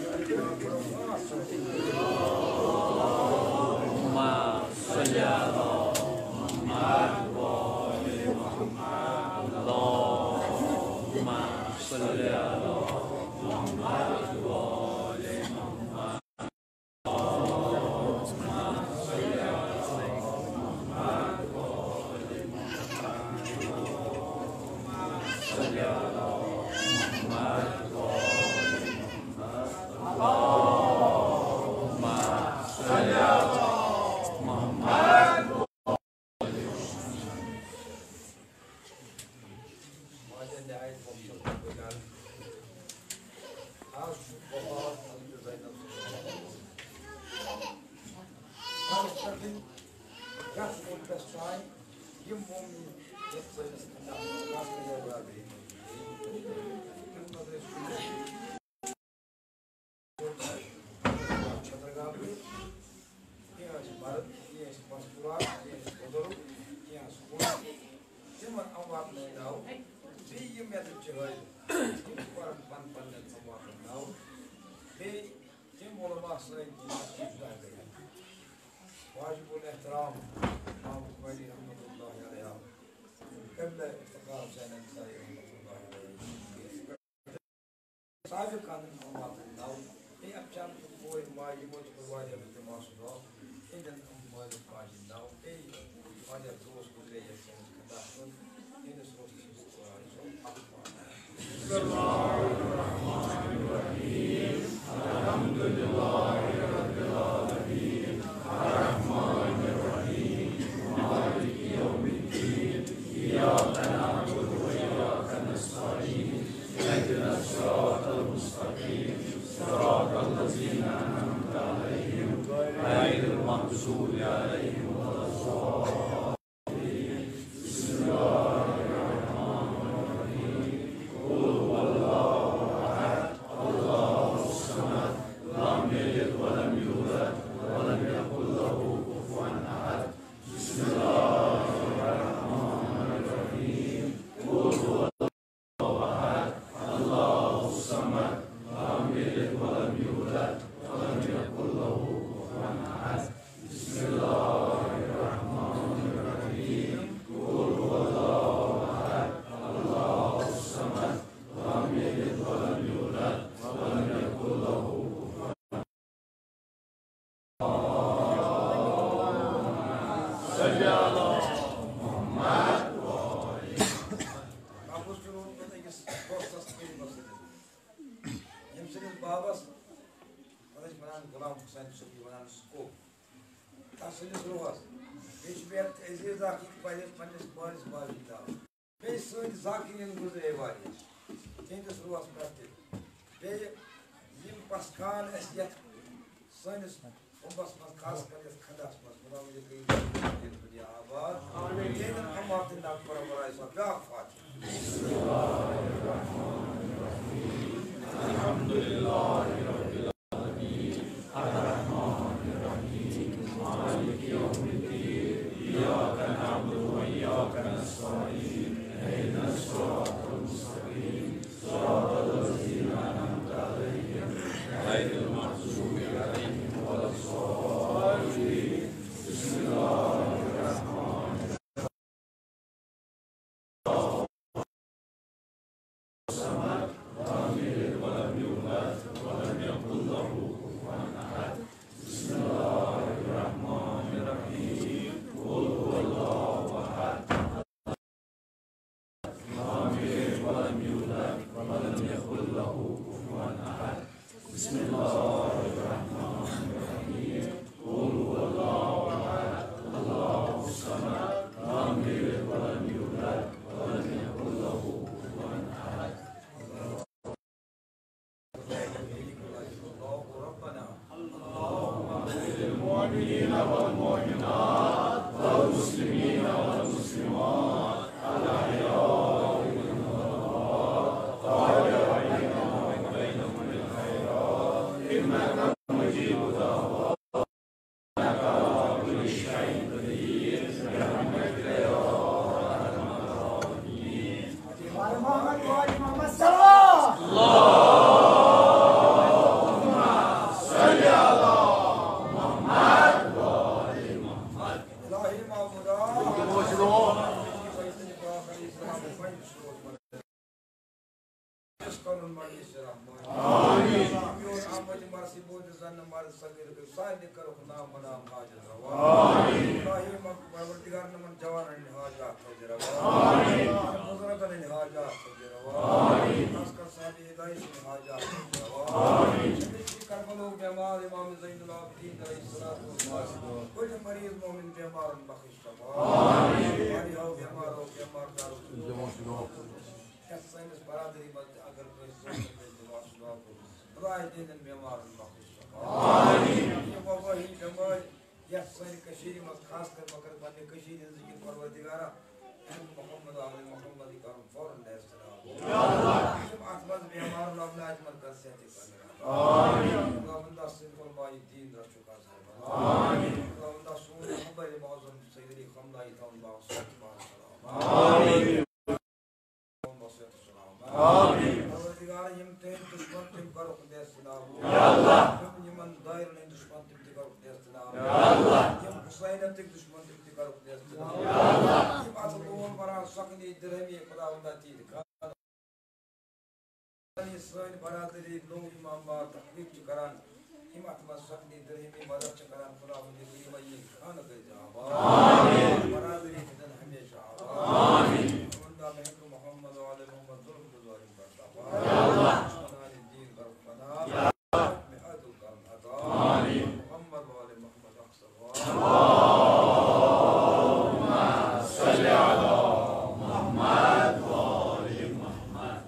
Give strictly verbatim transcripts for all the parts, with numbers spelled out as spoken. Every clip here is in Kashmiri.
اللهم صل على محمد وآل محمد. اللهم صل على محمد وآل محمد. واریاہ نہایت خوبصورت پٲٹھۍ آز چھُ وفات حضرت زینب سُنٛد۔ خاص پٲٹھۍ یَتھ مُلکَس تام یِم مومنی یَتھ سٲنِس خاندانَس منٛز خاص کر برادری منٛز۔ چھترگاہ پٮ۪ٹھ، کینٛہہ ٲسۍ مرد، کینٛہہ ٲسۍ مستوٗرات، کینٛہہ ٲسۍ بُزرٕگ، کینٛہہ ٲسۍ کورِ۔ تِمن امواتن ہٕنٛدۍ ناو، بیٚیہِ یِم ییٚتٮ۪تھ چھِ حٲضِر، تِم چھِ پران پن-، پننٮ۪ن امواتن ہٕنٛدۍ ناو۔ بیٚیہِ تِم علماء سٲنۍ یِم اَتھ سۭتۍ جُدا گٔے۔ واجب الاحترام امام بخاری رحمتہ اللہ علیہ، قبلہ افتخار حسین انصاری رحمتہ اللہ علیہ۔ سابقہ ہن ہم واتن ناو، اے اپچان پوئے ما یمو چھ واریاہ وچ ما سو، اے دن ہم مالک پاجن ناو، اے واریاہ دوست گزرے یس سن کھندا سن، اے دس روز سن قرآن سو اخبار۔ بسم الله الرحمن الرحيم. الحمد لله رب العالمين. الرحمن الرحيم. مالك يوم الدين. إياك نعبد وإياك نستعين. اهدنا الصراط المستقيم، صراط الذين أنعمت عليهم، غير المغضوب عليهم ولا الضالين. بسم الله الرحمن الرحيم. قل هو الله أحد، الله الصمد، لم يلد ولم يولد، ولم يكن له كفوا أحد. بسم الله الرحمن الرحيم. قل هو الله أحد، الله الصمد، لم يلد ولم يولد، ولم يكن له كفوا أحد. بسم الله الرحمن الرحيم. قل هو الله أحد، الله الصمد، لم يلد ولم يولد، ولم يكن له كفوا صلی علی محمد۔ اَپُز چھُ روٗدمُت أکِس دوستَس خدمت سۭتۍ، ییٚمہِ سٕنٛدِس بابَس، تَتھ ٲسۍ وَنان غلام حسین صٲب، یہِ وَنان سکوپ۔ تَس سٕنٛدِس روحَس، بیٚیہِ چھُ مےٚ عزیز اَکھ، یہِ پَزِ اَسہِ پنٛنِس مٲلِس ماجہِ ہُنٛد ناو۔ بیٚیہِ سٲنۍ ذاکرین گُزرے واریاہ۔ تِہنٛدِس روحس پٮ۪ٹھ تہِ۔ بیٚیہِ یِم پسکان اَسہِ یَتھ سٲنِس کُنبس منٛز، خاص کر یَتھ کھنٛڈس منٛز، خۄدا مُجیٖد کٔرِن تِہنٛز دُنیا آباد۔ آمین۔ تِہنٛدٮ۪ن امواتن ناو پرو برایہِ سا بیٛاکھ فاتحہ۔ الحمدللہ رب العالمین۔ الرحمن الرحيم. مالك يوم الدين. إياك نعبد وإياك نستعين. اهدنا الصراط المستقيم. صراط الذين أنعمت عليهم. غير المغضوب عليهم ولا الضالين. بسم الله الرحمن الرحيم. بسم الله الرحمن الرحيم. قل هو الله أحد، الله الصمد، لم يلد ولم يولد، ولم يكن له كفوا أحد. اللهم اغفر للمؤمنين والمؤمنات والمسلمين والمسلمات الأحياء منهم والأموات، وتابع بيننا وبينهم بالخيرات، إنك مجيب الدعوات، إنك على كل شيء قدير، برحمتك يا أرحم الراحمين. آل محمد و آل محمد صلوات۔ اللهم مجلس رحمان۔ آمین۔ یور آمد مرضی بود زن مرض صغیر کے سارے کرو نام بنام حاجت روا۔ آمین۔ الہی مک-، پروردگار نمن جوانن حاجات حاضر روا۔ آمین۔ بزرگن حاجات حاضر روا۔ آمین۔ خاص کر صاحب ہدایت حاجات حاضر روا۔ آمین۔ کربلو بیمار امام زین العابدین علیہ الصلوۃ والسلام۔ کل مریض مومن بیمار بخش روا۔ آمین۔ بیماری ہو بیمار ہو بیمار دارو۔ یتھ سٲنِس برادری منٛز تہِ اگر کٲنٛسہِ ضروٗرت آسہِ، دُعا چھُ دُعا کوٚرمُت۔ خداے دِنَن بٮ۪مارَن بخشش شفا۔ آمین۔ یہِ وبٲہی بٮ۪مٲرۍ یَتھ سانہِ کٔشیٖرِ منٛز، خاص کر بہٕ کَرٕ پننہِ کٔشیٖرِ ہٕنٛز ذِکِر، پروردگارا، اَمہِ محمد آل محمد یہِ کَرُن فوراً نیست نابود۔ یا اللہ۔ یِم اَتھ منٛز بٮ۪مار لَبنہٕ آسہِ، تِمَن کر صحتِ کامِل عطا۔ آمین۔ خداوندا سٕنٛدِ علماء دیٖن رَچھُکھ آز ہر بلا۔ آمین۔ خداوندا سون رہبر معظم سید علی خامنائی تھاوُن باغ سُنٛد باغ سلام۔ آمین۔ آمین۔ پروردگار، یِم تُہٕنٛدۍ دُشمن، تِم کرُکھ نیست نابود۔ یا اللہ۔ یِم یِمن دایرن ہٕنٛدۍ دُشمن، تِم تہِ کرُکھ نیست نابود۔ یا اللہ۔ یِم حسینیتٕکۍ دُشمن، تِم تہِ کرُکھ نیست نابود۔ یا اللہ۔ یِم اتھ لول بران، سۄ کٕنی درہمی، خداوندا، تِہِنٛدِ خانہٕ۔ یہِ سٲنۍ برادری نوٚو امام بار تخلیق چھُ کران، یِم اتھ منٛز سۄ کٕنی درہمی مدد چھِ کران، خداوند کریم یِہِنٛدۍ خانہٕ کٔرۍزِ آباد۔ آمین۔ برادری تھٲیزٮ۪ن ہمیشہ آباد۔ آمین۔ خداوندا، مہنگہٕ محمد و آل محمد ظلم گزارن پٮ۪ٹھ تباہ۔ یا اللہ۔ دُشمنانِ دیٖن کر پناہ۔ یا اللہ۔ مےٚ عدل کرن عطا۔ آمین۔ محمد و آل محمد اکثر۔ اللہم صل علی محمد و آل محمد۔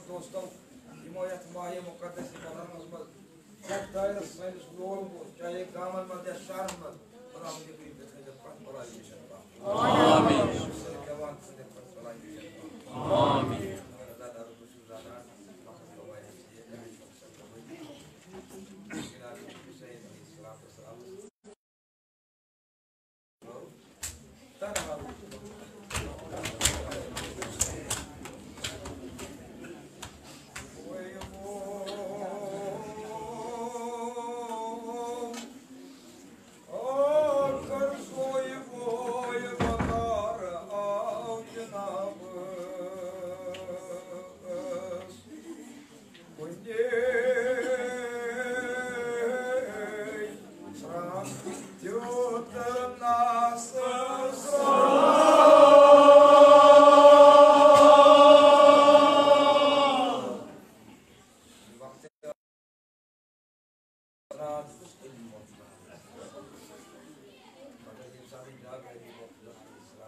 دوستو، یِمو یَتھ ماہِ مُقدس محرمس منٛز یَتھ دایرَس سٲنِس لول گوٚو، چاہے گامَن منٛز یا شہرَن منٛز، خداوند کریم تہِ تھٲیزٮ۪کھ پرٛٮ۪تھ بلایہِ نِش پاک۔ آمین۔ سٲنۍ جوان تھٲیزٮ۪کھ پرٛٮ۪تھ بلایہِ نِش پاک۔ آمین۔ زیادٕ عرض بہٕ چھُس زانان، مگر بہٕ واریاہ ژیر، مےٚ چھُ مقصد دوٚپمُت، جناب حسین علیہ الصلوۃ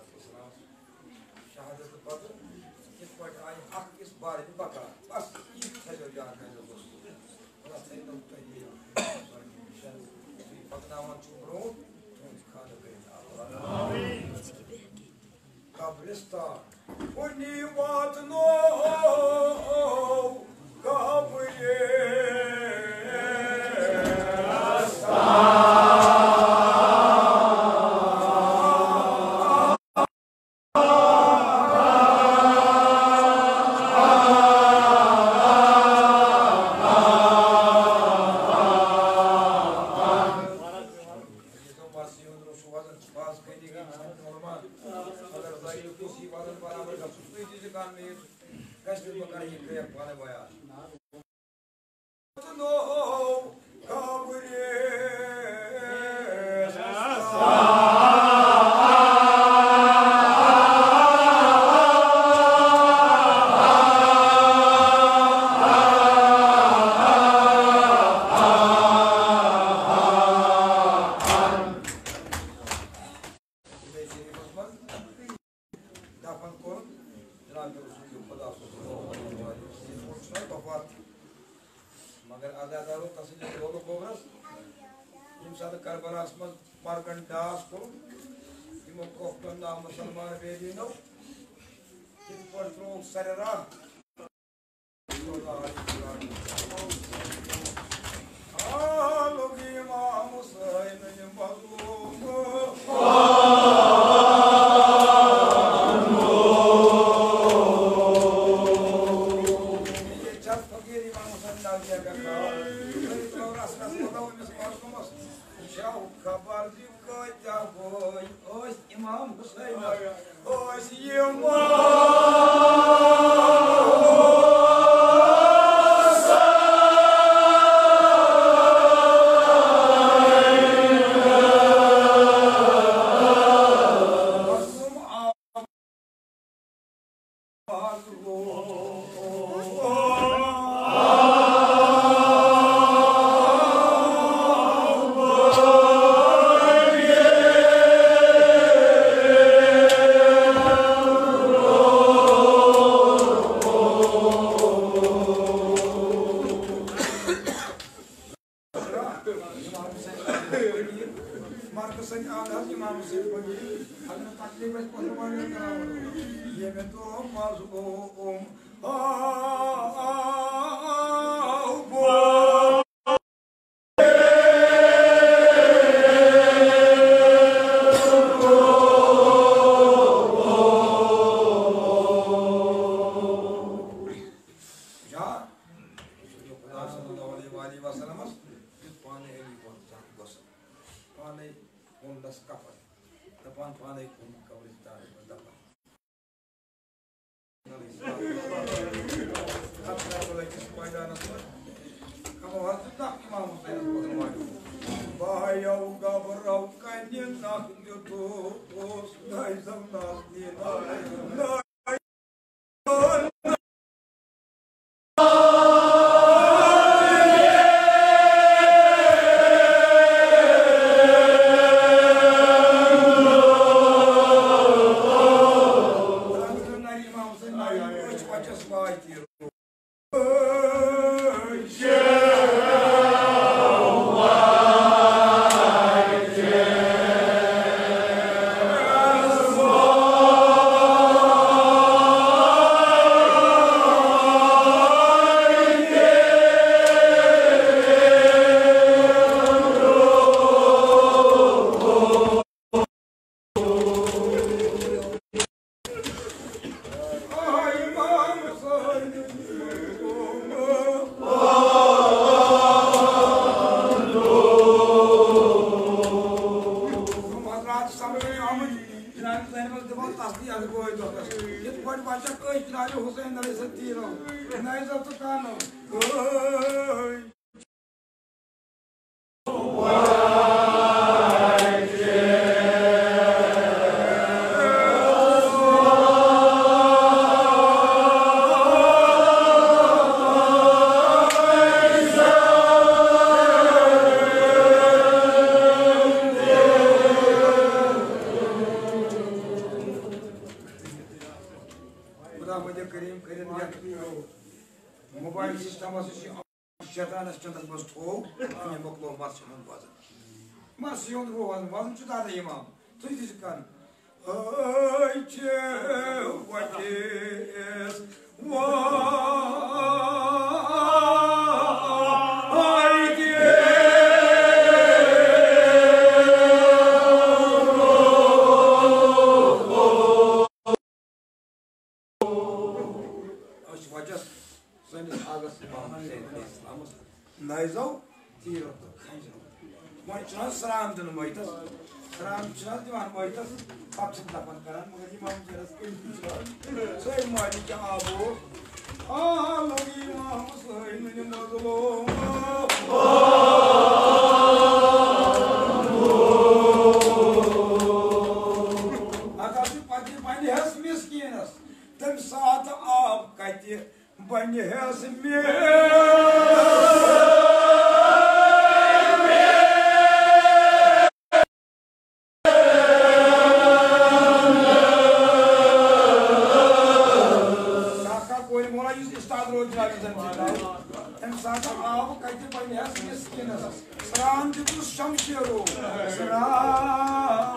والسلام۔ شہادت پتہٕ کِتھ پٲٹھۍ آیہِ اکھ أکِس بارِ بکار؟ بس، یہِ تھٲیزیو یاد، تھٲیزیو دوستو۔ خۄدا تھٲینو تۄہہِ یہِ مِشن، تُہۍ پکناوان چھِو برٛونٛٹھ، تُہُنٛد خانہٕ کٔرِتھ آباد۔ قبرستان کُنی واتنو قبرستان۔ اگر زٲیِل کُسی وزن برابر گژھُن، تُہۍ تہِ زِ کانٛہہ میٖر گژھِ نہٕ، بہٕ کرٕ یہِ ٹیپ پانہٕ بیان۔ مگر ادا کرو تسٕنٛدِس رولہٕ گوبرس، ییٚمہِ ساتہٕ کربلاہس منٛز مرگن ڈاس کوٚر، یِمو کۄکٹن نامُسلمان بے دیٖنو کِتھ پٲٹھۍ ترٛووُکھ سرِ راہ۔ آ، لوٚگ امام حسین یہِ مظلوم۔ ییٚتہِ چھا فقیٖر امام حسین ناویہ گژھان؟ رس رس وَنو أمِس مظلومس، وٕچھو خبر زِ کۭتیٛاہ بٲے ٲسۍ امام حسینس، ٲسۍ یِم مرکز سٕنٛدۍ اعلیٰ حضرت امام حسین بنی، اگر تکلیف آسہِ پتہٕ وَنُن کران، ییٚمہِ دۄہ مظلوم آو بہٕ۔ یا، خدا صلی اللہ علیہ وآلہ وسلمس دیُت پانے علی بن زنگ غسل۔ پانے اوٚننس کفن، دپان پانے اوٚن قبرستانس منٛز دفن۔ بایو گبرو کنہِ نکھ دیُتُس، نظم نظمی نظم۔ حضرات سمجھنے آمٕتۍ، جناب زینبس دِمو تسلی اَتھ گوے دۄہس۔ یِتھ پٲٹھۍ بچکھ ٲسۍ جناب حسین علیہ السلام تیٖرو، نَیہِ زَتہٕ کانو۔ خداوند کریم کٔرِن یتھ موبایل سسٹمس یُس یہِ شیطانس چندس منٛز تھوو، أمۍ مۄکلو مرثی ہُنٛد وزن۔ مرثی ہُنٛد روح وزن، وزن چھُ دادا امام، تُہۍ تہِ چھِ کران۔ أے چھِ وَٹِس وَٹِس۔ أسۍ چھِ وَٹِس سٲنِس آغس امام حسین علیہ السلامس نایزو تیٖرو تہٕ کھنجرو۔ وۄنۍ چھُنہٕ حظ سرٛان دیُن مٲیتس؟ سرٛان چھِنہٕ حظ دِوان مٲیتس؟ پتہٕ چھِنہٕ دفن کران، مگر امام حسینس کٔمۍ چھُ سٲے مالہِ کیٛاہ آب اوس؟ آ، لوٚگ امام حسین مظلوم۔ اگر تُہۍ پتہٕ بنہِ حظ مسکیٖنس، تَمہِ ساتہٕ آب کَتہِ بَنہِ ہَس مےٚ؟ کاکا کورِ مولا یُس اُستاد روزِ جنابِ زَن چھِ، تَمہِ ساتہٕ آب کَتہِ تہِ بنہِ ہس مسکینس۔ سران دِتُس شمشیرو۔ سران۔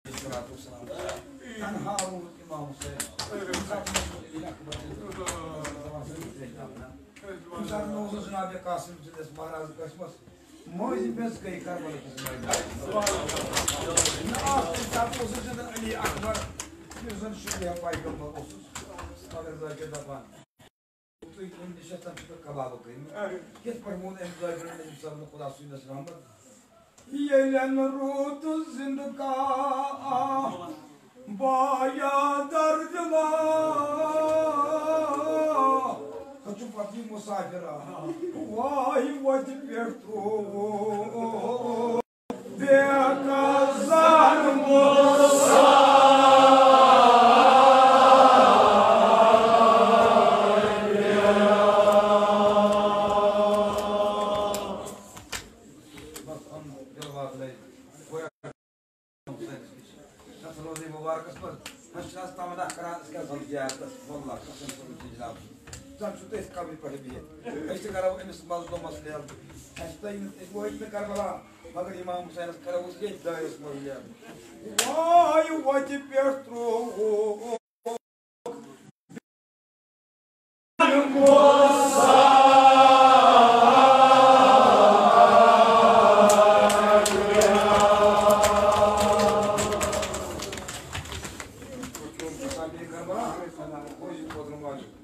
الصلاة والسلام۔ تنہا روٗد امام حسین۔ تمہِ ساتہٕ نہٕ اوسُس جناب قاسم سٕنٛدِس مہراز قٲسمس مٲنٛزِ میٚژ گٔے کربلا کِس مٲدانس۔ نہ آس تمہِ ساتہٕ اوسُس زندٕ علی اکبر، یُس زن شبیہ پیغمبر اوسُس، مگر ذٲکر دپان، تُہۍ کُنہِ نِش چھِ تَتھ چھُ کبابہٕ کٔرمٕتۍ۔ کِتھ پٲٹھۍ ووٚن أمۍ ذٲکرَن، أمۍ صٲبنہٕ خۄدا سٕنٛدِس رحمت؟ ییٚلٮ۪ن روٗدُس زِندٕ کا بایا درد لا۔ سُہ چھُ پَتہٕ یہِ مُسافِر آ۔ واے وَتہِ پٮ۪ٹھ ترٛوو۔ بے قضا مبارکس منٛز۔ نہ چھُ آز تمنا کران، أسۍ کیٛاہ زَن زیارتس، واللہ قسم چھُ جناب۔ زَن چھُ تٔتھۍ قبرِ پٮ۪ٹھ بِہِتھ۔ أسۍ تہِ کرو أمِس مظلومس لیل۔ اَسہِ تۄہہِ نہٕ، أسۍ وٲتۍ نہٕ کربلا، مگر امام حسینس کرو أسۍ ییٚتھۍ دٲیرس منٛز لیل۔ واے وتہِ پٮ۪ٹھ ترٛوو۔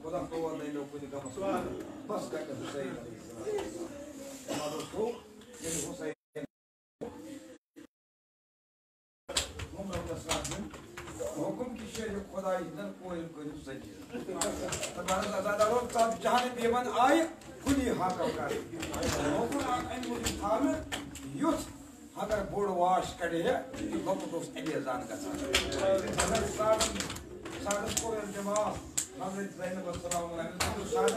خدا تور نَے مےٚ کُنہِ غمس منٛز۔ بس گژھِ حسین علیہ السلام۔ مگر گوٚو ییٚلہِ حسین عمر رسول سٕنٛدۍ حُکُم کہِ شیرِ خۄدایہِ ہٕنٛدٮ۪ن کورٮ۪ن کٔرِو ذلیٖل۔ تہٕ بہرحال عزادارو، ژَتجی ہن بیبن آیہِ کُنی حاکم کرنہٕ۔ حُکُم آو اَمہِ موٗجوٗب تھاونہٕ، یُتھ اگر بوٚڑ واش کڑِ ہے، یہِ لۄکُٹ اوس اَمے زان گژھان۔ مگر ساڑن، ساڑس کوٚر التماس حضرت زینب السلام علیہا، دوٚپُن، ساڑس،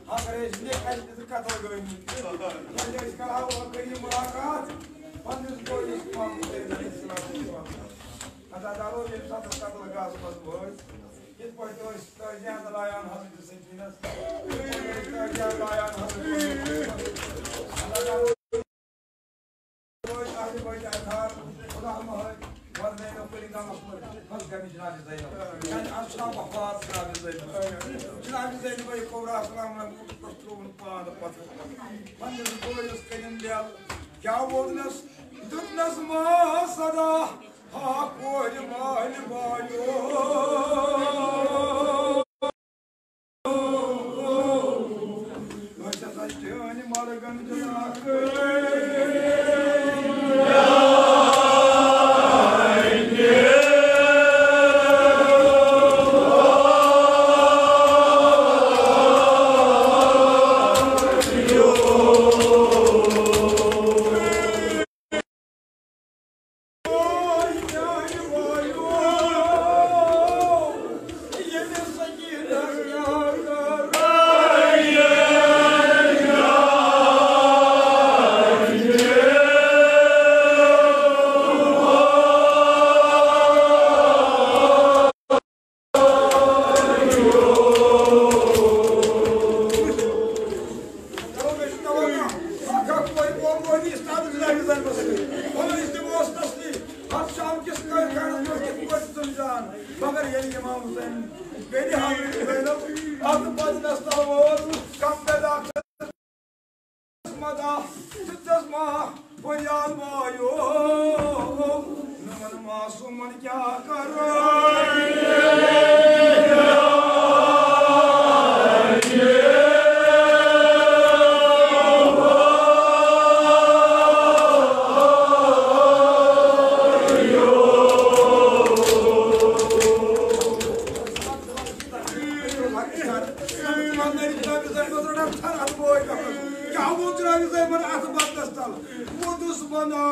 اگر أسۍ نِکھ اَسہِ تہِ قتل گٲمٕتۍ، تیٚلہِ أسۍ کرہاو وۄنۍ کٔرِو مُلاقات پننِس بٲیِس امام حسین علیہ السلام۔ عزادارو، ییٚمہِ ساتہٕ قتل گاہس منٛز وٲتۍ، یِتھ پٲٹھۍ ٲسۍ تعزیت لایان حضرت سکینس، یِتھ پٲٹھۍ ٲسۍ تعزیت لایان حضرت اہل بیت اطہار، خدا مہر، ورنینو کٔرِتھ دمس منٛز، بس گٔمٕژ جناب زینب۔ یعنی از چھُ ناو وفات جناب زینب۔ جناب زینب کبریٰ سلام علیہا پٮ۪ٹھ ترٛووُن پان پتھر۔ پننِس بٲیِس کٔرِن لیل، کیٛاہ ووٚننس؟ دیُتنس ما صدا، ہا کورِ مالہِ بایو۔ مگر ییٚلہِ امام حسین بیٚنہِ حضرت زینب اتھ بدنس تل ووت، کم پیدا مداح، دِژس ما فریاد وایو، نمن معصومن کیا کرو۔ کیٛاہ ووٚن جناب زینبن اتھ بدنس تل؟ ووٚنُس ونا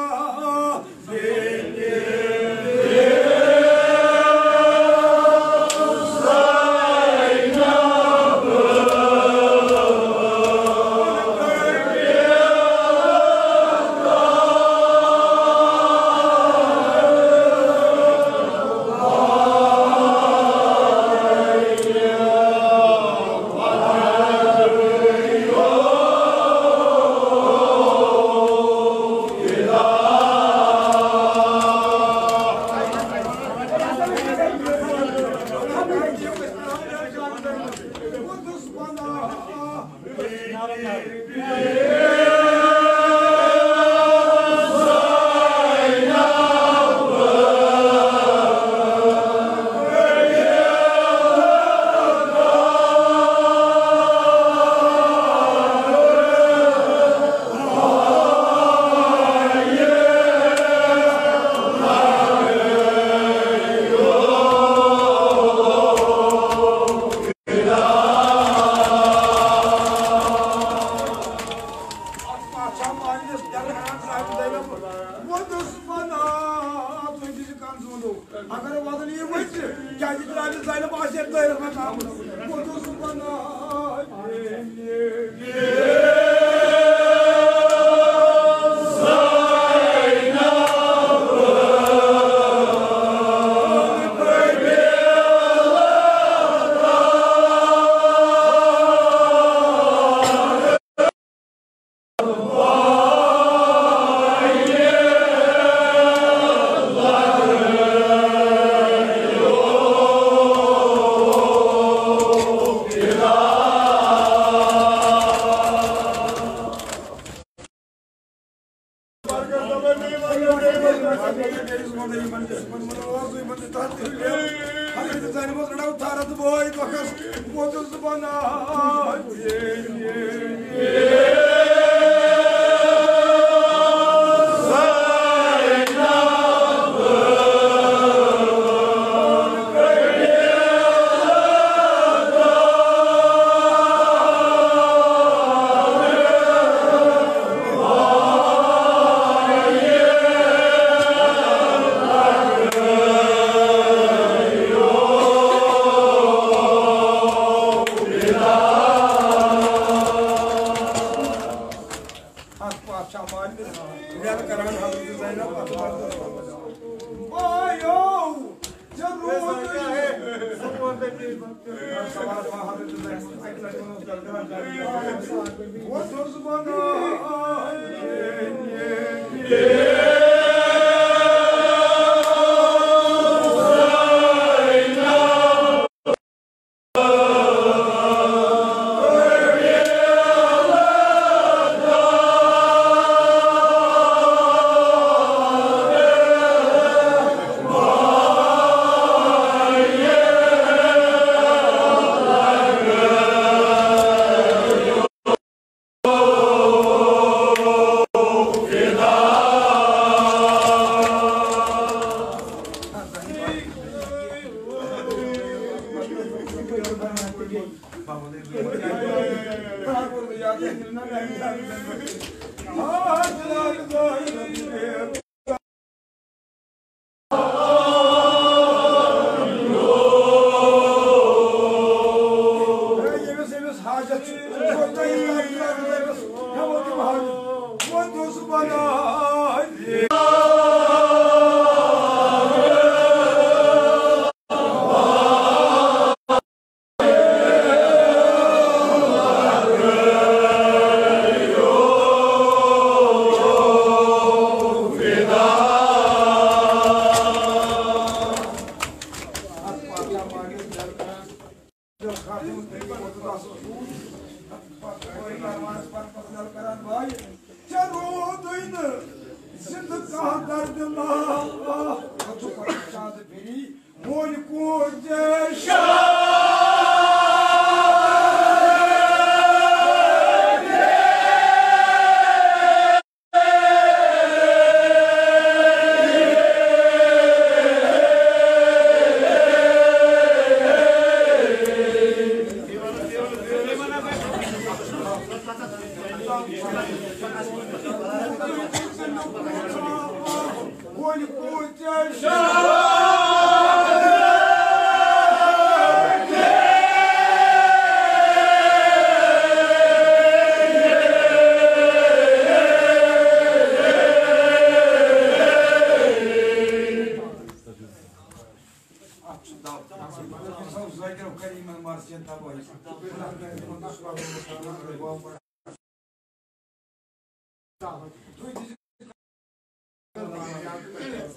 اگر وزن یی ؤسِتھ، کیازِ جناب زینب آسہِ ہے دٲیرَس منٛز آمٕژ۔ بہٕ اوسُس وَنان، اَتھ پَتھ چھا مالِس ویلہٕ کران حضرت زینب اَتھ پَتھ۔ بایو، ژےٚ روٗدُے۔ وۄتھ اوس وَنان۔ ییٚمِس، ییٚمِس حاجت چھُ، تٔمِس ہٮ۪مو تِم حاجت۔ وۄنۍ اوس بنان۔ ژےٚ روٗدُے نہٕ زِندٕ کانٛہہ دردِ لا۔ پتہٕ چھُ پتہٕ شادٕ پھِری، وۄنۍ کوٗت ژےٚ شاد۔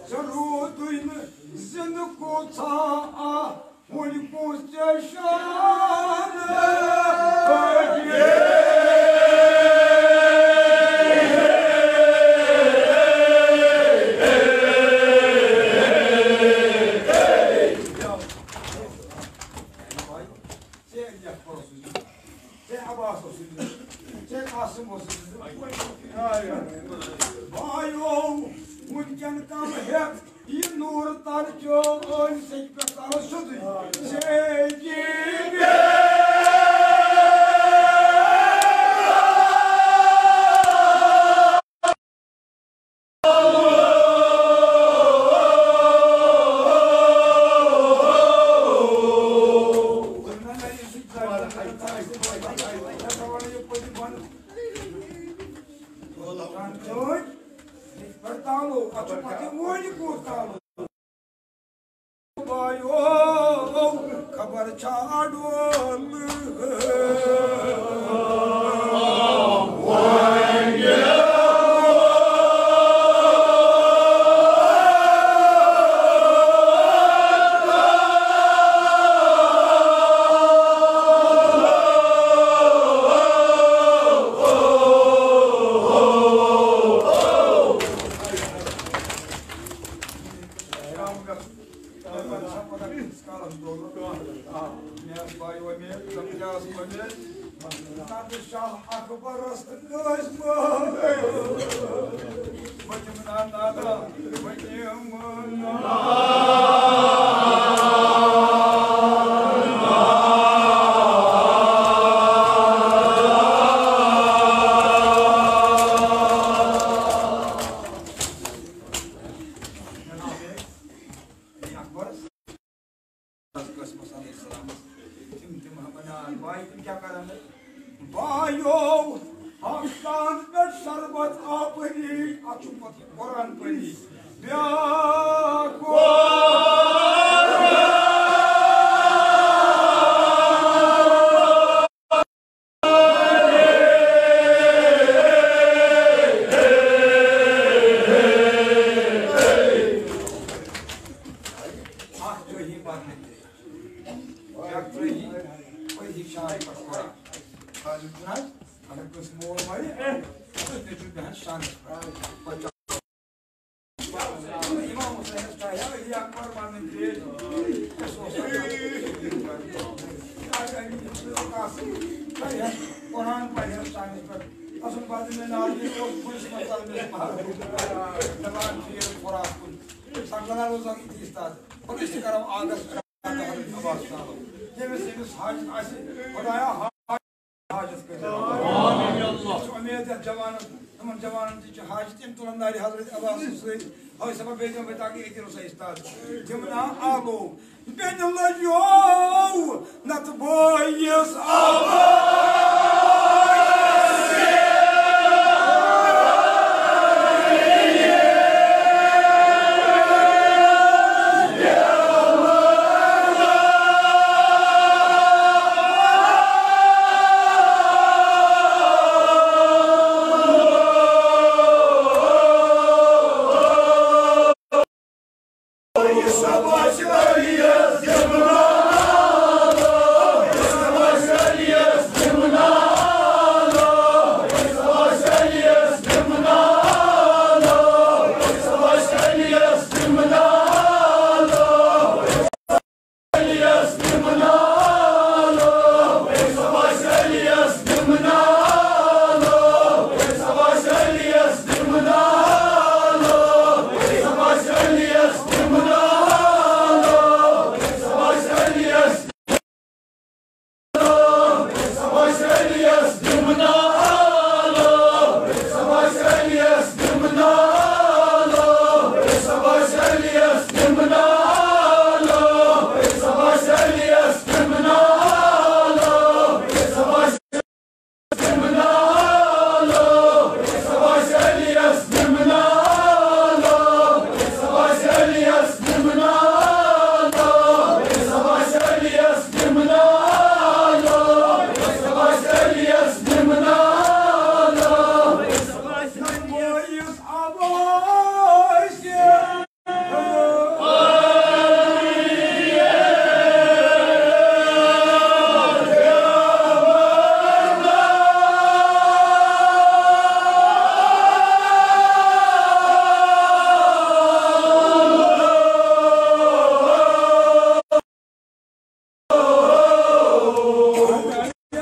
ژےٚ روٗدُے نہٕ زِندٕ کوٗتاہ، وُنہِ کُس ژےٚ شان۔ ژےٚ عباس اوسُے، ژےٚ عاصم اوسُے۔ بایو، وٕنکٮ۪ن کم ہٮ۪تھ یہِ نوٗر تر چون سیٚکہِ پٮ۪ٹھ ترس سیوٚدُے۔ ژےٚ دِنۍ وۄنۍ کوٗت کال؟ بایو، خبر چھا اَڑُن؟ مےٚ ٲس بایو، مےٚ ٲس، مےٚ ٲس، مےٚ ٲس، نادر شاہ اکبرس تہٕ کٲنٛسہِ مٲل۔ بہٕ دِمہٕ نا نادان، بہٕ دِمہٕ نا۔ اکبرس قاسمس علیہ السلامس۔ تِم، تِم ونان، بایہِ، تِم کیٛاہ کران؟ بایو، اکھ کان پٮ۪ٹھ شربت آپٲری، اتھ چھُ پتہٕ قرآن پٲری۔ بیٛاکھ اکھ ترٲہی پرنہٕ تہِ۔ بیٛاکھ ترٲہی پٔرِتھ شاعر پٮ۪ٹھ قرآن۔ خالد چھُنہٕ حظ، اگر کٲنٛسہِ مول مرِ، تٔمِس چھُ بیٚہن شانس پٮ۪ٹھ۔ امام حسینس چاہے علی اکبر ونٕنۍ تہِ، أسۍ اوس آسان، چاہے قرآن پرِ ہن شانس پٮ۪ٹھ۔ قسم بعد میں ناز اوس پُلسہِ منٛز ژلان مےٚ مار۔ دپان چھِ یہِ فراق کُن۔ سنگلر اوس اکھ یِتھُے استاد۔ اور أسۍ تہِ کرو آگس عباس صٲب۔ ییٚمِس ییٚمِس حاجت آسہِ، خدایا، حاجت کٔرِتھ۔ أسۍ چھِ اُمید یَتھ جوانَن، یِمَن جوانَن تہِ چھِ حاجت، یِم تُلَن نارِ حضرت عباس سۭتۍ۔ ہاے سبا بیٚیہِ دِمہٕ بہٕ تاکہِ ییٚتہِ روزِ اُستاد۔ تِم نا آلو، بیٚنہِ لَجیو، نَتہٕ بٲیِس آبا۔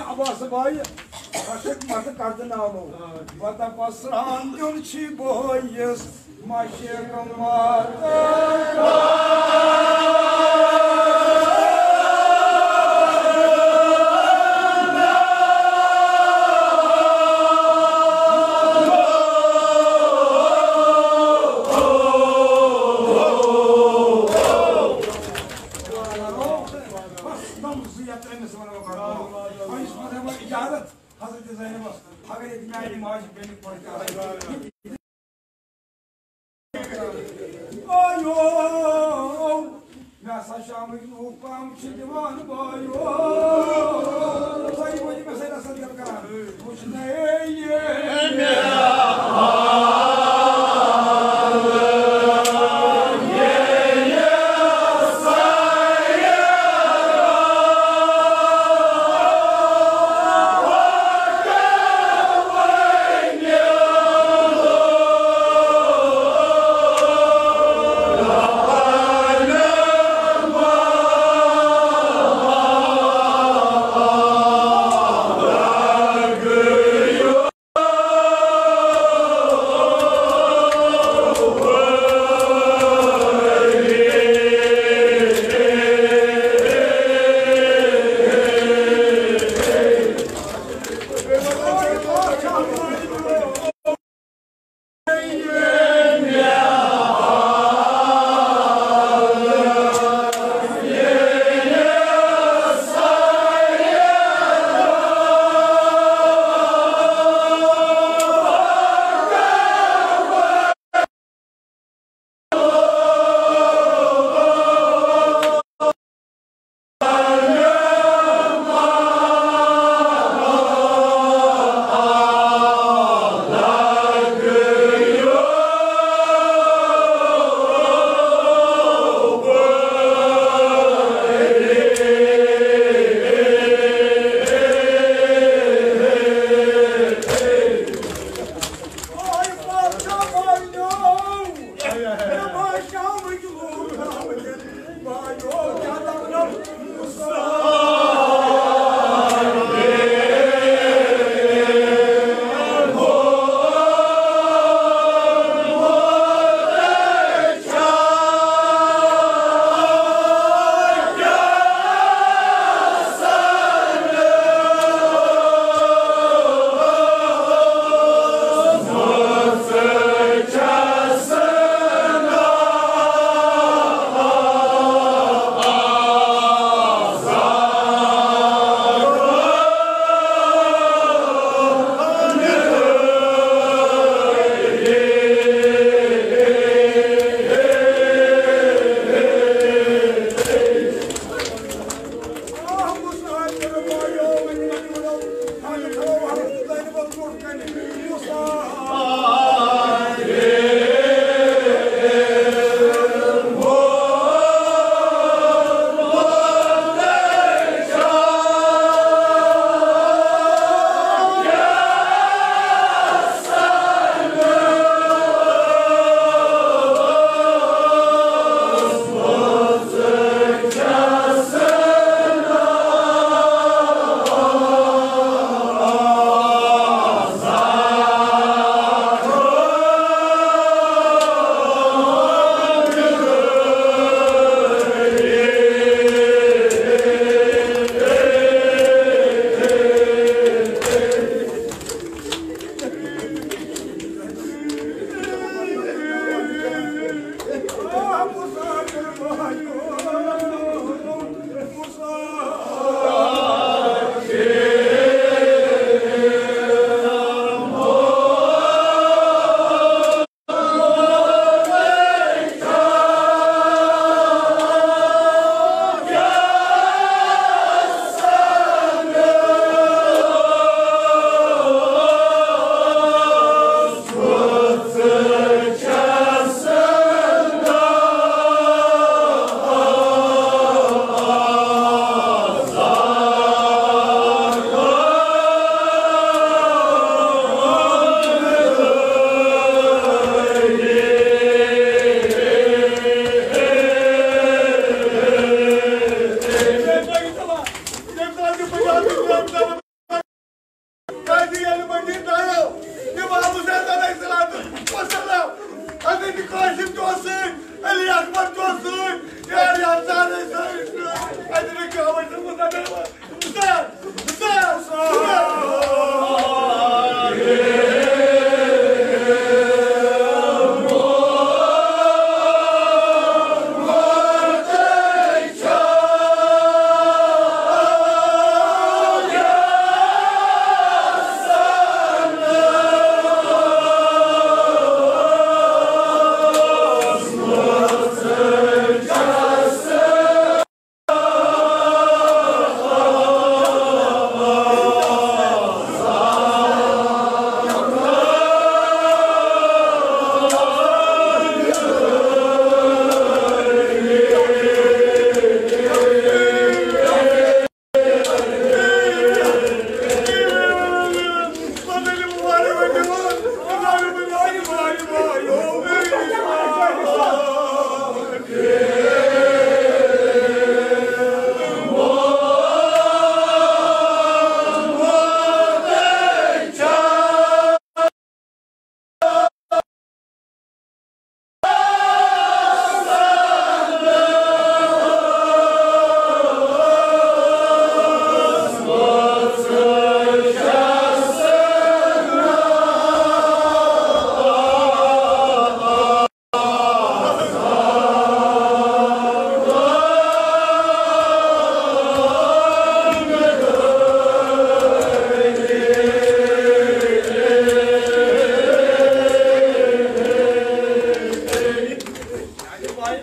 عباس بھائی، خۄشک مت کتھ ناوو۔ پتہ پسران دیُن چھی بٲیِس مشک مت۔ بس، نمزٕے یتھ أمِس ونو کرو۔ وۄنۍ چھُس بہٕ دپان اجازت حضرت زینبس، اگر ییٚتہِ میانہِ ماجہِ بیٚنہِ پٲٹھۍ آسہِ۔ شامٕکۍ لوٗکھ پام چھِ دِوان بایو۔ تُہۍ ؤنِو مےٚ سۭتۍ اَصٕل کَتھ کران۔ وٕچھنَے یہِ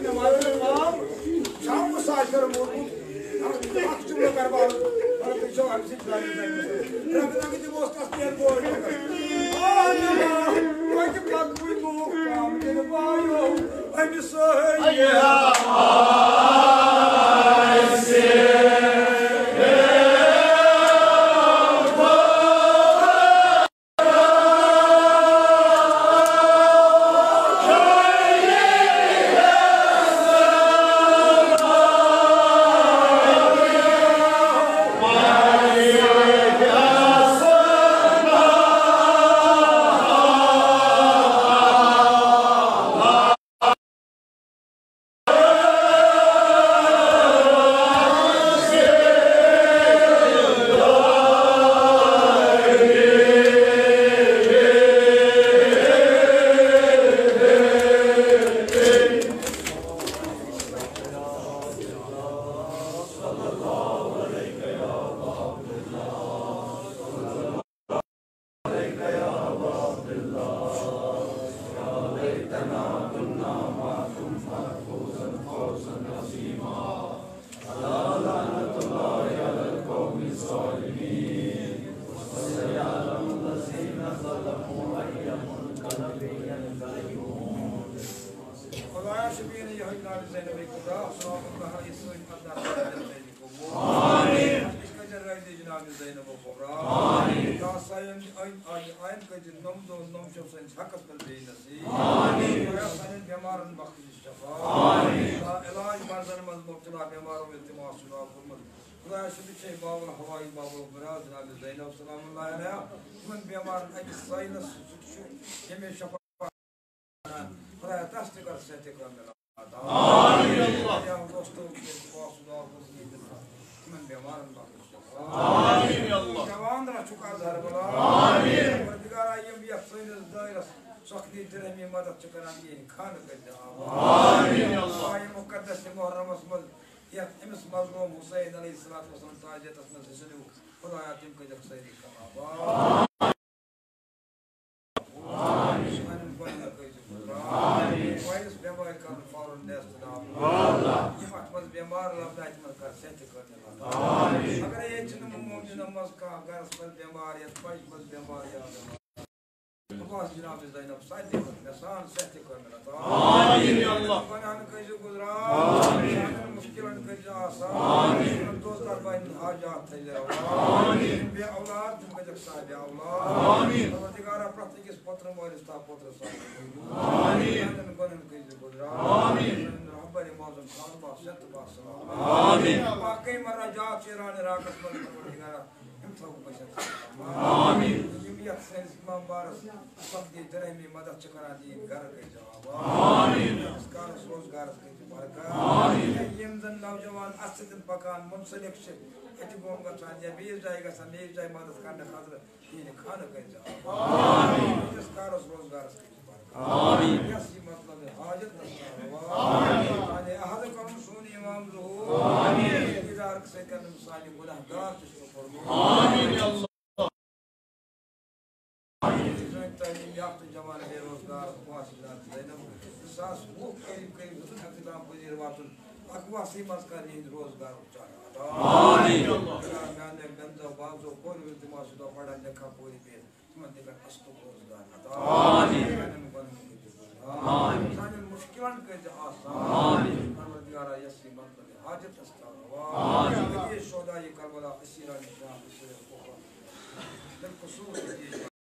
نماز امام شام کو ساز کر موجود۔ اکھ جملہ کر بار، مگر تُہۍ چھِو اَمہِ سۭتۍ جناب زینب۔ رنگ رنگ دِموس تَس پٮ۪ٹھ بوے۔ آ نما، وۄنۍ پَکوٕے لوٗکھ کام دِنہٕ وایو أمِس سۭتۍ۔ خدایا شبیر یہوے جناب زینب کبرا، سلام اللہ علیہ وسلم، اللہ تعالیٰ جنت قبول۔ آمین۔ اس کا جرائد جناب زینب کبرا۔ آمین۔ تا سائن آئین آئین آئین کا جن نم دو نم شو سن حق پر بے نصیب۔ آمین۔ خدایا سائن بیمارن بخش شفا۔ آمین۔ تا علاج مرضن مز مبتلا بیماروں التماس شفا فرمت۔ خدایا شبیر چھ باب الحوائی باب البراز جناب زینب سلام اللہ علیہ۔ من بیمارن اکس سائنس سچ یمے شفا خدایا، تس تہِ کر صحت کامل عطا۔ آمین۔ یا دوستو، تِمن بیمارن بخش شفا۔ آمین۔ جوان رچھُکھ از ہر بلا۔ آمین۔ پروردگارا، یِم یتھ سٲنِس دٲیرس سختی درہمی مدد چھِ کران، یِہنٛدۍ خانہٕ کٔرۍ زِ آباد۔ آمین۔ ماہِ مقدس محرمس منٛز یتھ أمِس مظلوم حسین علیہ الصلوۃ والسلام تعزیتس منٛز حصہٕ نیوٗکھ، خدایا، تِم کٔرۍزٮ۪کھ سٲری کم آباد۔ سانٮ۪ن گۄنہن کٔرۍزِ غفران۔ وایرس بٮ۪مارِ کَرُن فوراً نیست نابود۔ یِم اَتھ منٛز بٮ۪مار لَبنہٕ، تِمَن کر صحتِ کامل عطا۔ اگرے ییٚتہِ چھِنہٕ مومنَن منٛز کانٛہہ گَرَس منٛز بٮ۪مار یا بَچہِ منٛز بٮ۪مار یا بٮ۪مار۔ بہٕ باسہٕ جناب زینب سارنٕے منٛز مےٚ سان صحتِ کامل عطا۔ آمین یا اللہ۔ گۄنہن کٔرۍزِ غفران۔ آمین۔ سانٮ۪ن مُشکِلَن کٔرۍزِ آسان۔ آمین۔ یِمَن دوستَن پنٕنۍ حاجات تھٲیزِ روا۔ آمین۔ بے اولاد تِم گٔژھٮ۪کھ صاحبِ اولاد۔ آمین۔ پروردگارا، پرٛٮ۪تھ أکِس پوترٕ مٲلِس تام پوترٕ صالح بنٲیِو۔ آمین۔ سانٮ۪ن گۄنہن کٔرۍزِ غفران۔ آمین۔ سانٮ۪ن رہبرِ معظم خان با صحت با سلام۔ آمین۔ باقٕے مراجات چھِ ایران عراقس منٛز پروردگارا، یِم تھاوُکھ بچت۔ آمین۔ یِم یتھ سٲنِس امام بارس سختی درہمی مدد چھِ کران، دِیِن گرٕ کٔرۍ جواب۔ آمین۔ یتھ کارس روزگارس کٔرۍ برکت۔ آمین۔ یِم زن نوجوان اتھ سۭتۍ پکان منسلک چھِ، اتہِ گوم گژھان یا بیٚیِس جایہِ گژھان، بیٚیِس جایہِ مدد کرنہٕ خٲطرٕ، تِہنٛدِ خانہٕ کٔرۍ جواب۔ آمین۔ یتھ کارس روزگارس کٔرۍ برکت۔ آمین۔ یس یہِ مطلب حاجت گژھِ روا۔ آمین۔ سانہِ عہد کرُن سون امام ظہور۔ آمین۔ دیدار سۭتۍ کرن سانہِ گناہ گار تہِ چھُ کوٚرمُت۔ آمین۔ سٲنۍ تعلیٖم یافتہٕ جوان بے روزگار واصلات زینب زٕ ساس وُہ قریب قریب ہیوٚتُن اختتام پذیر واتُن۔ اکوُہسٕے منٛز کر یِہنٛدِ روزگارُک چاہے عطا۔ آمین۔ خدا میانیو بینزو بازو کورِ ہُنٛد تِم آسہٕ دۄہ پران لیکھا پورِ بِہِتھ، تِمن تہِ کر اصلُک روزگار عطا۔ آمین۔ سانٮ۪ن گۄنہن کٔرۍ زِ غفران۔ آمین۔ سانٮ۪ن مُشکِلن کٔرۍ زِ آسان۔ آمین۔ پروردگارا، یس یہِ مطلب حاجت است روا۔ آمین۔ شہدائے کربلا، اسیران شام، اسیران